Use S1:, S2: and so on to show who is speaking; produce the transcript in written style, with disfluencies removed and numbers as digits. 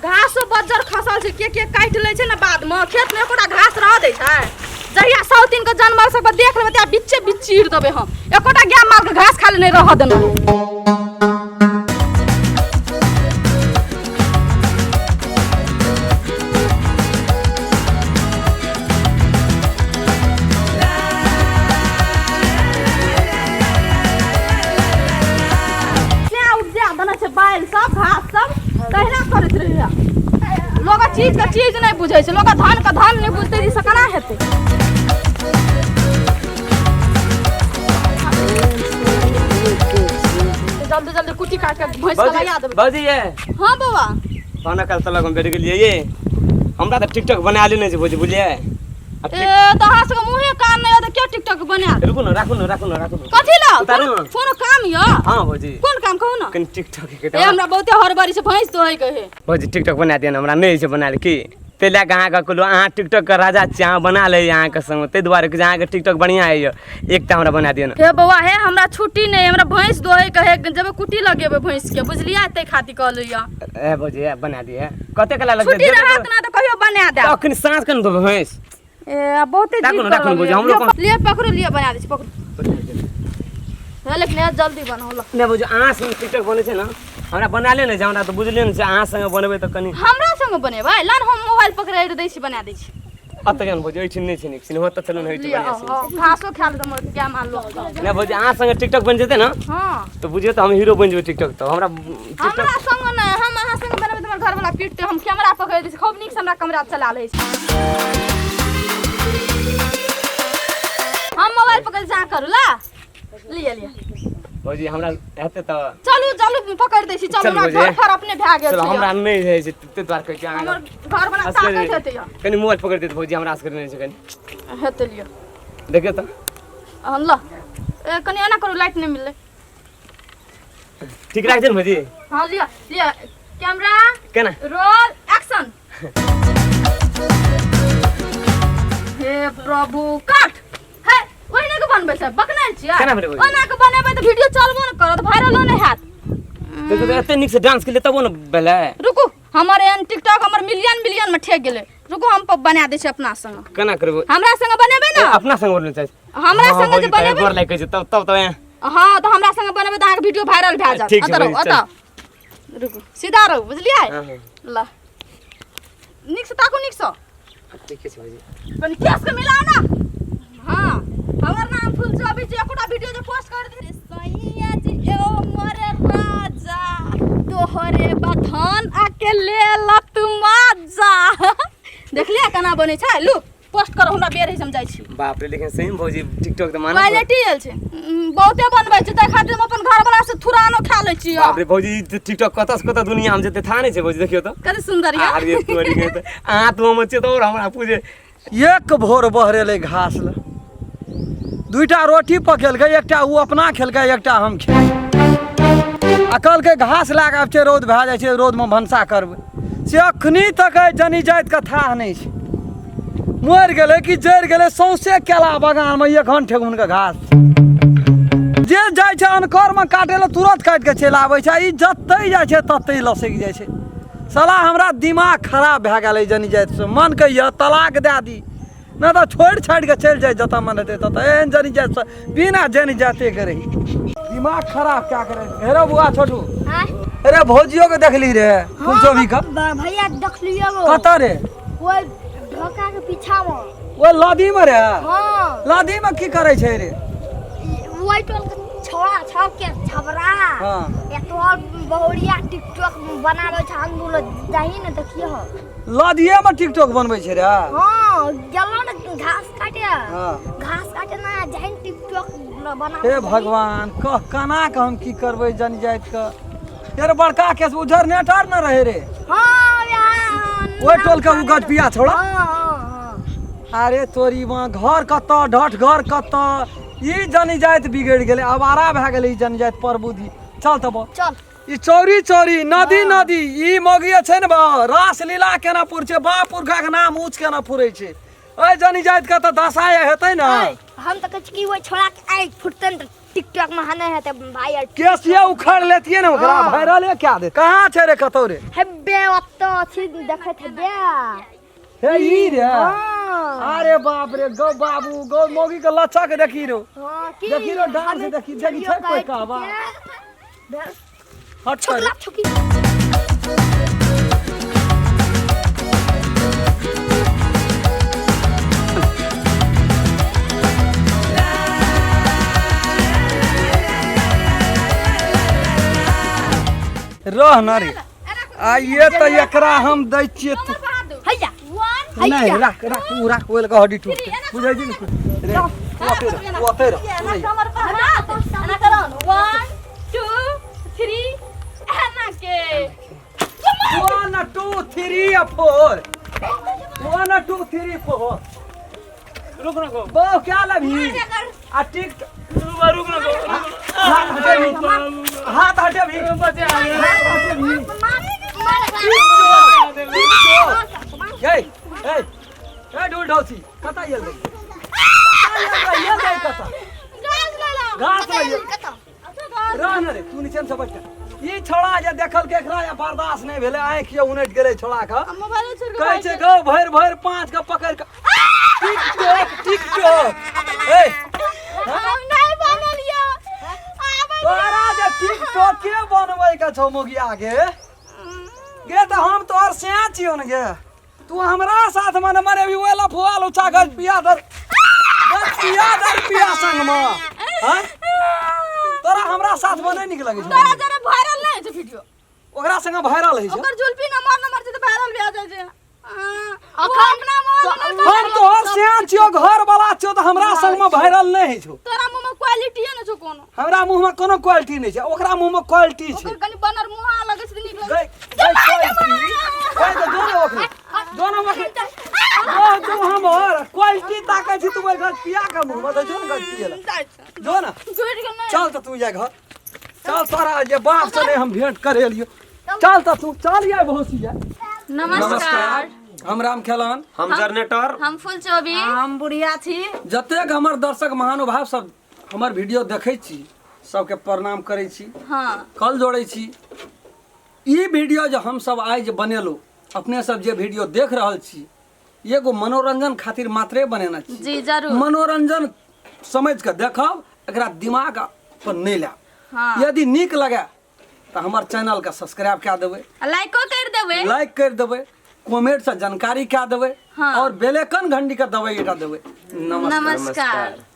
S1: घासो बज्जर खसल छै, के के काटि लै छै ने बादमे। खेतमे एकोटा घास रह दै छै? जहिया सौतीन के जानवर सबके देख लेबै तहिया बिच्चे बिच चीर देबै हम। एकोटा गाय माल के घास खाली नहि रह देना। क्या उपजा बना छै बाइल सब घास सब तहिना करैत रहैया। लोग चीज के चीज नहि बुझै छै, लोग धान के धान नहि बुझतै से केना हेतै? जल्दी जल्दी कुट्टी काट के भैंस के लगा देबै।
S2: भौजी ये।
S1: हाँ बौआ।
S2: खाना काल तलक हम बैठ गेलियै ये। हमरा तऽ टिकटॉक बना लेने छै भौजी, बुझलियै?
S1: ए तऽ अहाँ सबके मुँहे कान नहि यऽ तऽ के टिकटॉक बना?
S2: रुकू ने, राखू ने, राखू ने, राखू ने।
S1: कथी लए?
S2: उतारू ने।
S1: कोनो काम यऽ?
S2: हाँ भौजी।
S1: कोन काम कहू ने।
S2: कनि टिकटॉक के।
S1: ए हमरा बहुते हड़बड़ी छै, भैंस दोहै के हे।
S2: भौजी टिकटॉक बना दिअ ने, हमरा नहि छै बनायल की, ताहि लए कऽ अहाँके कहलहुँ, अहाँ टिकटॉकके राजा छियै, अहाँ बना लै अहाँके संग, ताहि दुआरे कि अहाँके टिकटॉक बढ़िआँ होइए। एकटा हमरा बना दिअ ने।
S1: हे बौआ हे, हमरा छुट्टी नहि, हमरा भैंस दोहै के हे, जेबै कुट्टी लगेबै भैंस के, बुझलियै? ताहि खातिर कहलियै।
S2: ए भौजी हे, बना दिअ, कते कला लगतै?
S1: छुट्टी रहत ना तऽ कहियो बना देब।
S2: अखन साँझ के ने दोबै भैंस।
S1: ए आ बहुते
S2: राखू
S1: जिद
S2: ने, राखू ने
S1: करऽ
S2: भौजी, हमरो
S1: लगलियै। लिअ पकड़ू, लिअ बना दै छी, पकड़ू। हे लेकिन हे जल्दी बनाउ ल।
S2: नहि भौजी, अहाँ संगे टिकटॉक बनै छै ने, हमरा बनाले नहि छै, हमरा तऽ बुझले नहि छै। अहाँ संगे बनेबै तऽ कनि
S1: हमरा संगे बनेबै? ला ने, हम मोबाइल पकड़ि दै छी, बना दै छी।
S2: अतऽ केहन भौजी? एहिठाम नहि छै नीक सिन, ओतऽ चलू ने, एहिठाम
S1: लिअ,
S2: बढ़िआँ सीन।
S1: हँ, घासो खायल तऽ हमर गाय माल लोक।
S2: नहि भौजी, अहाँ संगे टिकटॉक बनि जेतै ने तऽ बुझियौ तऽ हम हीरो बनि जेबै टिकटॉक। तऽ हमरा टिकटॉक
S1: हमरा संग नहि, हम अहाँ संग बनेबै तऽ हमर घरवला पीटतै। हम कैमरा पकड़ि दै छी, खूब नीकसँ हमरा कैमरा चला लै छै। हम मोबाइल पकड़ि जा करू ला, लिअ लिअ।
S2: भौजी, हमरा हेतै तऽ
S1: चलू चलू, पकड़ि दै छी, चलू।
S2: चलू
S1: हमरा
S2: भौजी।
S1: घर फर अपने भए गेल
S2: चलो
S1: छै।
S2: हमरा नहि होइ छै, ताहि दुआरे कहै छी अहाँके।
S1: हमर घर बना
S2: असगरे
S1: ताकत हेतै यौ।
S2: कनि मोबाइल पकड़ि देत भौजी, हमरा असगरे नहि छै कनि।
S1: हेतै, लिअ।
S2: देखियौ तऽ।
S1: हम ल ए, कनि एना करू, लाइट नहि मिललै।
S2: ठीक राख दे ने भौजी।
S1: हाँ लिअ लिअ, कैमरा
S2: केना?
S1: Roll action. हे प्रभु, काट हे, ओहिना के बनबै छै? बकनाइ छियै?
S2: केना बनेबै?
S1: ओना के बनेबै तऽ वीडियो चलबो ने करत, वायरलो नहि हैत।
S2: देखियौ तऽ, एते नीक से डांस केलियै तबो ने भेलै।
S1: रुकू, हमर एहन टिकटॉक हमर मिलियन मिलियन में ठेक गेलै। रुकू, हम बना दै छी अपना संग।
S2: केना करबै?
S1: हमरा संग बनेबै ने?
S2: ए, अपना संग बनबै चाहै छी।
S1: हमरा
S2: हाँ,
S1: संग जे
S2: भौजी, तऽ
S1: बनेबै
S2: गोर लागि कहै छै तब तब तऽ
S1: हाँ, तऽ हमरा संग बनेबै तऽ अहाँके वीडियो वायरल भए जायत।
S2: ठीक छै
S1: एतऽ रहू।
S2: भौजी,
S1: एतऽ रुकू, सीधा रहू, बुझलियै?
S2: हाँ, हाँ।
S1: ल, नीक से ताकू, नीक से।
S2: ठीके छै भौजी।
S1: कनि केस के मिलाओ ना। हाँ, हमर नाम फूल छै। अभी जे एकोटा वीडियो जे पोस्ट कर दे। सैया जी ओ मोरे राजा, तोहरे बथान आके ले ला तू मजा। देखलियै केना बनै छै? लू पोस्ट करो, हमरा बेर है, हम जाइ छी।
S2: बाप रे, लेकिन सही में भौजी टिकटॉक तऽ मानब।
S1: क्वालिटी आयल छै। बहुते बनबै छै, ताहि खातिर हम अपन घरवला से थुरानो खा लै छी।
S2: बाप रे भौजी, ई तऽ टिकटॉक कतऽ से कतऽ दुनिया में जेतै था नहि छै भौजी। देखियौ तऽ
S1: कते सुंदर यऽ।
S2: अरे तोरी के तऽ अहाँ तऽ हम छियै तऽ आओर हमरा पूजे।
S3: एक भोर बहरेलै घास लए, दुइटा रोटी पकेलकै, एकटा ओ अपना खेलकै, एकटा हम खेलियै। आ कहलकै घास लए कऽ आब छै, रौद भए जाइ छै, रौदमे भनसा करबै। से अखनी तक एहि जनी जातिके थाह नहि छै, मरि गेलै कि जरि गेलै। सौंसे केला बगानमे एक घन ठेहुनके घास छै। जे जाइ छै अनकरमे काटै लए, तुरन्त काटि कऽ चलि आबै छै, आ ई जतहि जाइ छै ततहि लसकि जाइ छै। साला हमरा दिमाग खराब भए गेल एहि जनी जातिसँ। मन कहैए तलाक दए दी, नहि तऽ छोड़ि छाड़ि कऽ चलि जाइ जतऽ मन हेतै ततऽ। एहन जनी जातिसँ बिना जनी जातिके रही, दिमाग खराब कए कऽ रखि। हे रौ बौआ छोटू।
S4: आँय?
S3: अरे भौजियो के देखली रे फुलचोभी के?
S4: भैया देखलियै वो।
S3: कतऽ रे?
S4: ओहि ढोका के पीछा में।
S3: ओ लदी में रे?
S4: हाँ।
S3: लदी में की करै छै रे?
S4: वही टोल के छोड़ा छौ के छबरा। एक तोहर बहुरिया टिकटॉक बनाबै छै, हम बोलो जाही ने देखियो।
S3: लदिये में टिकटॉक बनबै छै रे?
S4: हाँ, गेलो ने घास काटे। घास काटे ना जाही ने टिकटॉक बना।
S3: हे भगवान, कह केना के हम की करबै जन जाइत के? यार बड़का केस उधर नेटर न रहे रे।
S4: हाँ यार।
S3: ओहि टोल के उ गजपिया छोड़ा।
S4: हाँ हाँ हाँ।
S3: अरे तोरी माँ, घर कतऽ ढठ घर कतऽ? ई जनी जाइत बिगड़ि गेलै, आवारा भए गेलै ई जनी जाइत परबुद्धि। चल तब।
S4: चल।
S3: ई चौरी चौरी नदी नदी ई मौगिया छै ने बा, रास लीला केना पुर छै, बाप पुरखा के नाम ऊँच केना पुरै छै। एहि जनी जाइत के तऽ दशा हेतै ने।
S4: ऐ, हम तऽ कहै छी कि ओहि छोड़ा के आगि फुटतै ने तऽ टिकटॉक में हने हेतै भाई आर।
S3: केसिया उखाड़ लेतिए ने ओकरा।
S4: हाँ।
S3: वायरल क्या दे कहाँ छै रे कतौ रे?
S4: हेबे ओतऽ अछि, देखैत हेबे।
S3: हे ई रे?
S4: हाँ।
S3: अरे बाप रे, गौ बाबू गौ, मौगी के लचक देखी रो।
S4: हाँ, की
S3: देखी रो डांस, देखी देखी छै कोई कहबा हट कर।
S4: छोकला छोकी।
S3: रह न रे, आइए तऽ एकरा हम दै छियै तू।
S4: हैया।
S1: वन।
S3: नहीं, राख राख, उ राख, ओइ लऽ हड्डी टूटतै, बुझै छी ने रे? तू ओतै रह, तू ओतै रह।
S1: एना कमर पर हाथ एना करो, 1 2 3 एना के।
S3: 1 2 3 4, 1 2 3 4।
S2: रुक रुक।
S3: बहु क्या लभी आ टिक।
S2: रुक रुक रुक।
S3: हाथ हटेबी, हाथ हटेबी, हाथ हटेबी। ए ए ए, ढोल ढोसी कतऽ गेल रही? कतऽ गेल रही? कतऽ घास लऽ रह न रे तू, नीचे से बैठ। ई छोड़ा जे देखल के एकरा बर्दाश्त नहि भेलै, आँखि उनटि गेलै छोड़ा के।
S1: मोबाइल छोड़ के
S3: कहै छै गौ, भरि भरि पाँच के पकड़ि के टिकटॉक टिकटॉक। ए,
S1: हम नहीं बनल यो आबै।
S3: तोरा जे टिकटॉक के बनबै के छौ मोगिया गे, गे तऽ हम तोहर सैं छियौ ने गे। तू हमरा साथ मने मने अभी ओहि लफुआ लुचा गज पिया दर गज पिया दर पिया संगमे। हँ, तोरा हमरा साथ मे नहि नीक लगै छौ?
S1: तोरा जरा वायरल नहीं छै वीडियो।
S3: ओकरा संगे वायरल होइ छै।
S1: ओकर जुल्फी नंबर नंबर छै तऽ वायरल भए जाइ छै। हाँ, ओ अपना मोबाइल में।
S3: हम तोहर सियान छियौ, घर वाला छियौ, तऽ हमरा संगमे वायरल नहि होइ छौ।
S1: तोरा मुँह में क्वालिटी ने छौ कोनो।
S3: हमरा मुँहमे कोनो क्वालिटी नहि छै, ओकरा मुँहमे क्वालिटी छै।
S1: ओकर कनि बनर मुँह लगै छै तऽ नीक लगै।
S3: गई गई क्वालिटी गई तऽ दोनो ओकरे, दोनो ओकरे ओ तू हमर क्वालिटी ताकै छी। तू ओहि गज पिया के मुँहमे तऽ जो ने गज पिए ला।
S1: जाइ छै।
S3: जो ने।
S1: झूठ के नहि।
S3: चल तऽ तू जा घर चल, तोरा जे बाप से नहि हम भेंट करेलियो। चल तऽ तू चल या भौसी या।
S1: नमस्कार।
S3: हम राम खेलन।
S2: हम जनरेटर।
S1: हम फुल चौबी।
S5: हम बुढ़िया छी।
S3: जतेक हमर दर्शक महानुभाव सब हमर वीडियो देखै छी, सबके प्रणाम करै छी।
S1: हाँ।
S3: कल जोड़ै छी। ई वीडियो जे हम सब आइ जे बनेलहुँ, अपने सब जे वीडियो देख रहल छी, एगो मनोरंजन खातिर मात्रे बनेने छी।
S1: जी जरूर।
S3: मनोरंजन समझ के देखब, एकरा दिमाग पर नहि लायब।
S1: हाँ।
S3: यदि नीक लगे तऽ हमर चैनलके सब्सक्राइब कए देबै।
S1: आ लाइको कर देबै।
S3: लाइक करि देबै, कमेंट से जानकारी कए देबै।
S1: हाँ।
S3: और बेल आइकन घंटी के दबाई देबै। नमस्कार।
S1: नमस्कार।